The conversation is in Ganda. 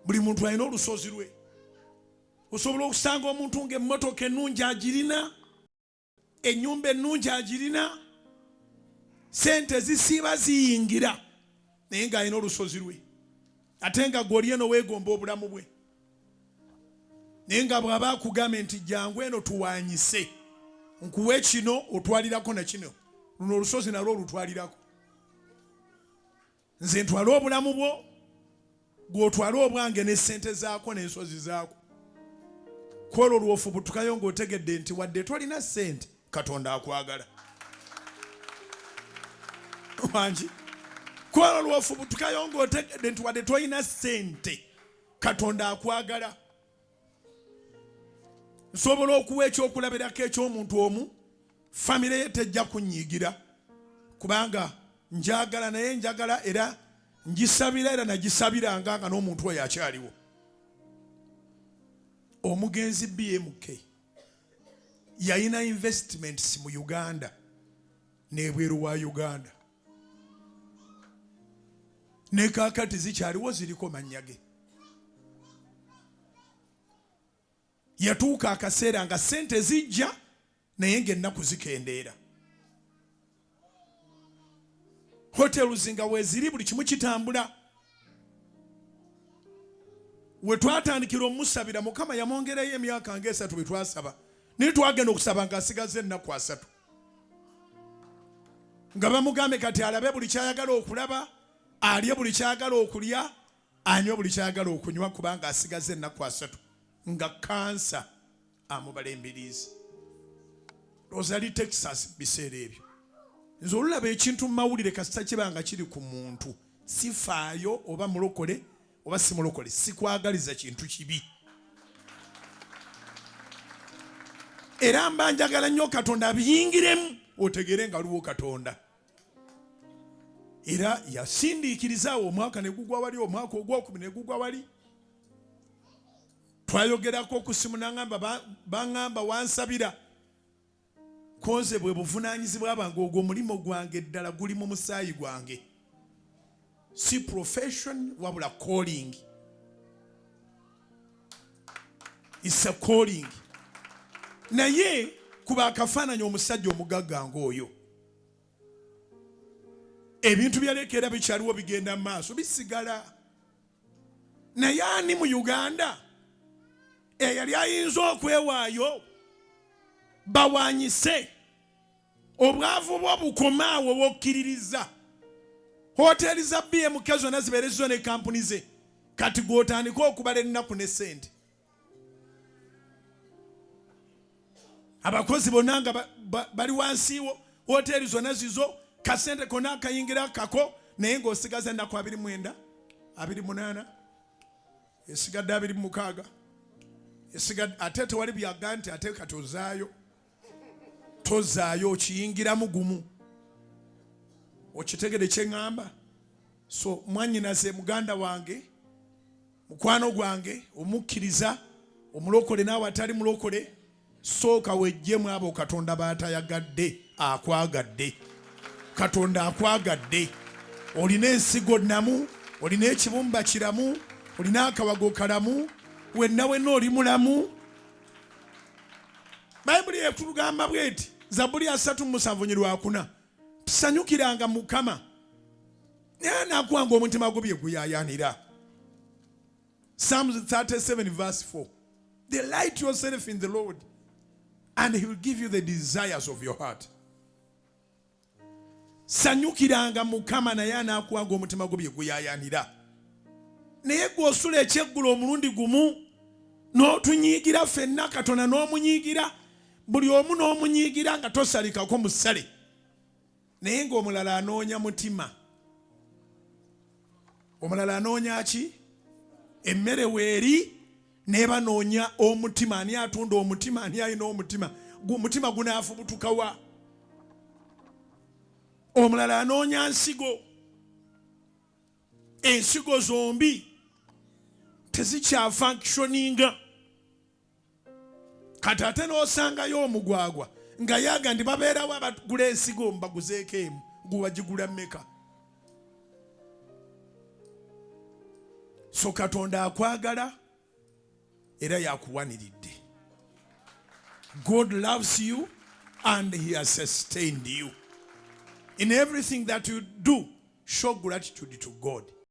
Buli muntu alina olusozi lwe. Osobola okusanga omuntu ng'emmotoka ennungi agirina, ennyumba ennungi agirina, sente zisiiba ziyingira, naye ng'alina olusozi lwe, ate nga gw'oli eno weegomba obulamu bwe. Naye nga bw'aba akugambye nti jangu eno tuwanyise, nkuwe kino otwalirako na kino, luno olusozi nalwo olutwalirako. Nze ntwale obulamu bwo, gw'otwale obwange ne ssente zaako n'ensozi zaako. Kwolwo lw'ofubutukayo ng'otegedde nti wadde tolina ssente, Katonda akwagala. Wangi? Kwolwo lw'ofubutukayo ng'otegedde nti wadde tolina ssente, Katonda akwagala. Nsobola okuwa ekyokulabirako eky'omuntu omu, famire ye tejja kunnyiigira kubanga njagala naye njagala era ngisabira era nagisabiranga nga n'omuntu oyo akyaliwo. Omugenzi BMK yalina investments mu Uganda n'ebweru wa Uganda, ne kaakati zikyaliwo ziriko mannya ge. Yatuuka akaseera nga ssente zijja naye ng'ennaku zikendeera. Hotels nga weeziri buli kimu kitambula. We twatandikira omusabira Mukama yamwongerayo emyaka ng'esatu bwe twasaba, naye twagenda okusaba ng'asigaza ennaku 3, nga bamugambe kati alabe buli ky'ayagala okulaba, alye buli ky'ayagala okulya, anywe buli ky'ayagala okunywa, kubanga asigaza ennaku 3 nga kansa amubala embiriizi. Ndowooza yali Texas mu biseera ebyo. Nze olulaba ekintu mu mawulire kasita kiba nga kiri ku muntu, sifaayo oba mulokole oba si mulokole, sikwagaliza kintu kibi. Era mba njagala nnyo Katonda abiyingiremu otegeere nga waliwo Katonda. Era yasindiikiriza awo omwaka ne gugwa wali, omwaka ogwokubiri ne gugwa wali. Twayogerako ku ssimu n'angamba, baŋŋamba wansabira konze bwe buvunaanyizibwa bwange, ogwo omulimu gwange ddala guli mu musaayi gwange, si profession wabula calling. It's a calling. Naye kuba akafaananyi omusajja omugagga ng'oyo, ebintu byaleka era bikyaliwo, bigenda mu maaso, bisigala. Naye ani mu Uganda eyali ayinza okwewaayo bawanyise obwavu bwo bukome awo wokkiririza? Hoteeri za BMK zonna zibeere zizo ne kampuni ze, kati gw'otandika okubala ennaku ne ssente. Abakozi bonna nga bali wansiiwo, hoteeri zonna zizo, kasente konna akayingira kako, naye ng'osigaza ennaku 29, 28, esigadde 26, esigadde ate tewali byaga nti ate kati ozaayo, tozaayo, okiyingiramu gumu. Okitegede kye ŋŋamba? So mwannyinaze, muganda wange, mukwano gwange, omukkiriza, omulokole naawe atali mulokole, sooka wejjemu abo Katonda b'atayagadde. Akwagadde, Katonda akwagadde. Olina ensigo nnamu, olina ekibumba kiramu, olina akawago kalamu, wenna wenna oli mulamu. Bayibuli etugamba bweti, Zabbuli 37 4, tusanyukiranga Mukama naye anaakuwanga omutima gwo bye guyaayaanira. Psalms 37 verse 4, delight yourself in the Lord and he will give you the desires of your heart. Sanyukiranga Mukama naye anaakuwanga omutima gwo bye guyaayaanira. Naye gw'osula ekyeggulo omulundi gumu n'otunyiigira ffenna, Katonda n'omunyiigira, buli omu n'omunyiigira nga tosalikako musale, naye ng'omulala anoonya mutima, omulala anoonya ki? Emmere weeri, naye banoonya omutima. Ani atunda omutima? Ani alina omutima? Omutima gunaafubutukawa? Omulala anoonya nsigo, ensigo zombi tezikyafunctioninga. Kati ate n'osangayo omugwagwa nga yaga nti babeerawo abagula ensigo mbaguzeeko emu, gwe wagigula mmeka? So Katonda akwagala era yakuwaniridde. God loves you and he has sustained you. In everything that you do, show gratitude to God.